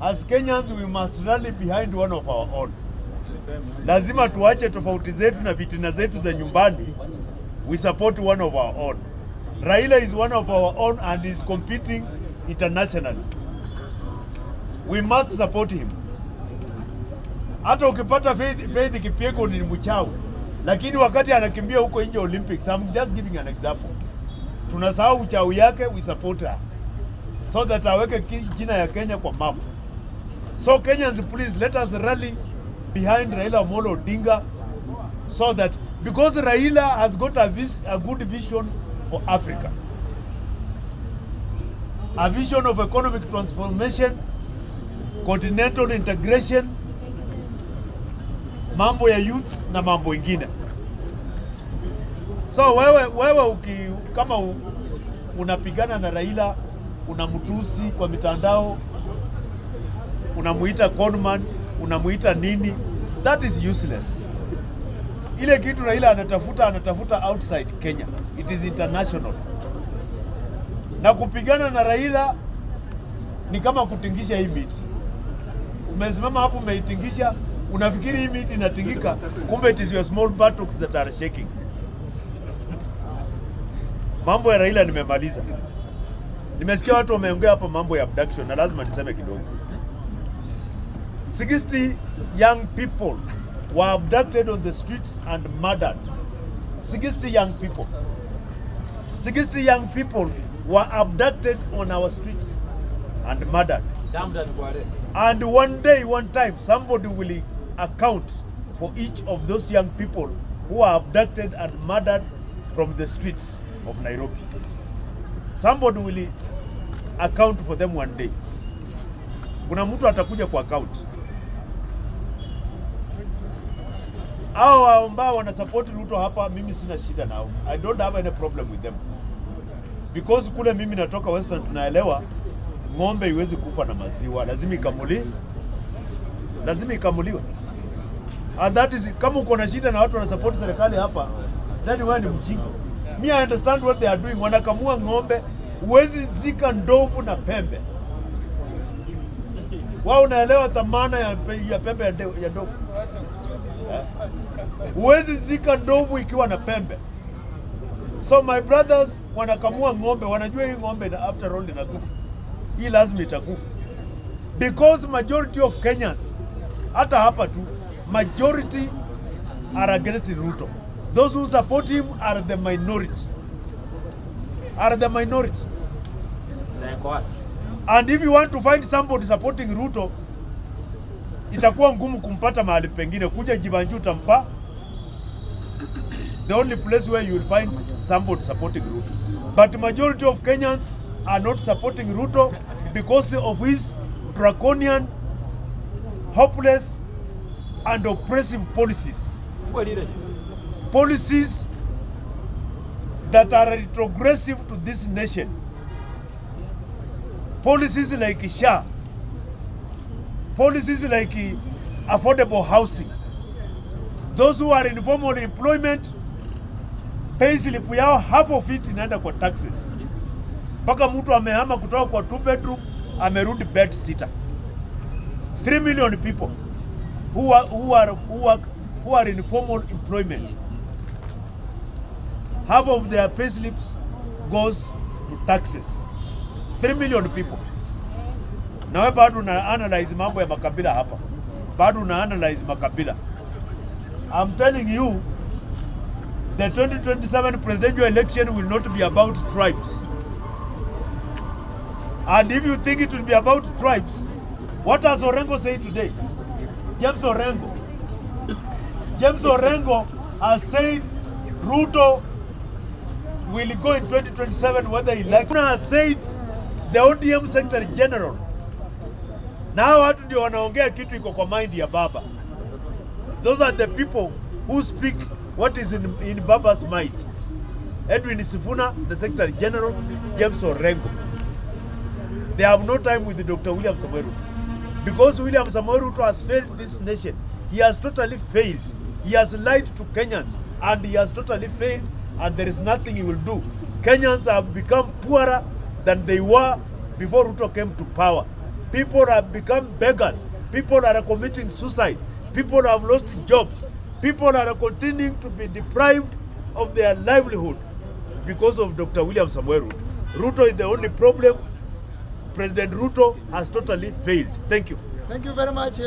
As Kenyans, we must rally behind one of our own. Lazima tuache tofauti zetu na fitina zetu za nyumbani. We support one of our own. Raila is one of our own and is competing internationally. We must support him. Hata ukipata Faith Kipyegon ni mchawi, lakini wakati anakimbia huko nje Olympics, I'm just giving an example. Tunasahau uchawi yake, we support her so that aweke jina ya Kenya kwa map. So Kenyans, please let us rally behind Raila Amolo Odinga so that, because Raila has got a good vision for Africa, a vision of economic transformation, continental integration, mambo ya youth na mambo ingine. So wewe kama unapigana na Raila, unamtusi kwa mitandao, unamuita conman, unamuita nini, that is useless. Ile kitu Raila anatafuta, anatafuta outside Kenya, it is international. Na kupigana na Raila ni kama kutingisha hii miti. Umesimama hapo umeitingisha, unafikiri hii miti inatingika, kumbe it is your small buttocks that are shaking. Mambo ya Raila nimemaliza. Nimesikia watu wameongea hapa mambo ya abduction na lazima niseme kidogo. 60 young people were abducted on the streets and murdered. 60 young people. 60 young people were abducted on our streets and murdered. And one day, one time, somebody will account for each of those young people who are abducted and murdered from the streets of Nairobi. Somebody will account for them one day. Kuna mtu atakuja kwa account. Hao ambao wana support Ruto hapa, mimi sina shida nao. I don't have any problem with them. Because kule mimi natoka Western, tunaelewa ng'ombe iwezi kufa na maziwa, lazima ikamuliwe. And that is, kama uko na shida na watu wanasupport serikali hapa, then wewe ni mjinga. Me, I understand what they are doing. Wanakamua ng'ombe, huwezi zika ndovu na pembe. Wao unaelewa thamana ya pembe ya ndovu? Eh? Huwezi zika ndovu ikiwa na pembe. So my brothers wanakamua ng'ombe, wanajua hii ng'ombe na after all inakufa. Hii lazima itakufa. Because majority of Kenyans, hata hapa tu, majority are against Ruto. Those who support him are the minority. Are the minority. And if you want to find somebody supporting Ruto, itakuwa ngumu kumpata mahali pengine. Kuja Jeevanjee utampa. The only place where you will find somebody supporting Ruto. But majority of Kenyans are not supporting Ruto because of his draconian, hopeless, and oppressive policies. Poor leadership. Policies that are retrogressive to this nation. Policies like SHA, policies like affordable housing. Those who are in formal employment, pay slip yao half of it inaenda kwa taxes. Mpaka mtu amehama kutoka kwa two bedroom amerudi bed sitter. 3 million people who are in formal employment, half of their pay slips goes to taxes. 3 million people. Na wewe bado una analyze mambo ya makabila hapa, bado una analyze makabila. I'm telling you, the 2027 presidential election will not be about tribes. And if you think it will be about tribes, what has Orengo said today? James Orengo. James Orengo has said Ruto will go in 2027 whether he likes. Has said the ODM Secretary General. Na hao watu ndio wanaongea kitu iko kwa mind ya baba. Those are the people who speak what is in Baba's mind. Edwin Sifuna, the Secretary General, James Orengo. They have no time with Dr. William Samoei Ruto. Because William Samoei Ruto has failed this nation. He has totally failed. He has lied to Kenyans and he has totally failed, and there is nothing he will do. Kenyans have become poorer than they were before Ruto came to power. People have become beggars. People are committing suicide. People have lost jobs. People are continuing to be deprived of their livelihood because of Dr. William Samoei Ruto. Ruto is the only problem. President Ruto has totally failed. Thank you. Thank you very much.